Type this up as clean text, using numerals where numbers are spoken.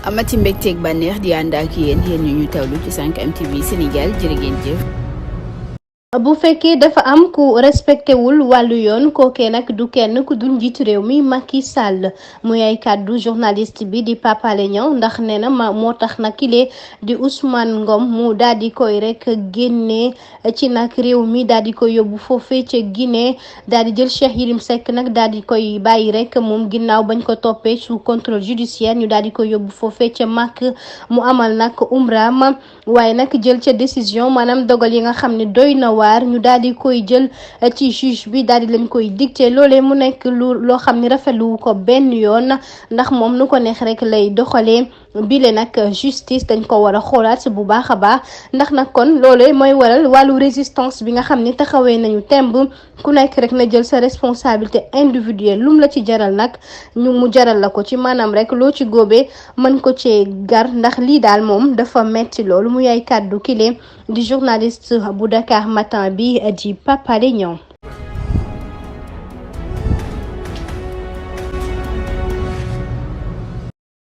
amati mbégteeg bànneex di ànd ak yéen ñu tawlu ci 5M TV Sénégal jërë ngeen jëf. bu fekkee dafa am ku respecté wul wàllu yoon kookee nag du kenn ku dul njiitu réew mi Macky Sall muy ay kàddu journaliste bi di Pape Alé Niang ndax nee na moo tax nag kile di Ousmane Ngom mu daal di koy rek génnee ci nag réew mi daal di koy yóbbu foofee ca Guinée daal di jël Cheikh Yérim Seck nag daal di koy bàyyi rek moom ginnaaw bañ ko toppee sous contrôle judiciaire ñu daal di koy yóbbu foofee ca Makka mu amal nag umraam waaye nag jël ca décision maanaam dogal yi nga xam ne doy na waar ñu daal di koy jël ci juge bi daal di leen koy dicté loolee mu nekk loo xam ne rafetlu ko benn yoon ndax moom nu ko neex rek lay doxalee bile nag justice dañ ko war a xoolaat bu baax a baax ndax nag kon loolee mooy waral wàllu résistance bi nga xam ne taxawee nañu temb ku nekk rek na jël sa responsabilité individuelle lum la ci jaral nag ñu mu jaral la ko ci maanaam rek loo ci góobee mën ko cee gar ndax lii daal moom dafa metti loolu mu yaay kàddu kile di journaliste bu Dakar Matin bi di Pape Alé Niang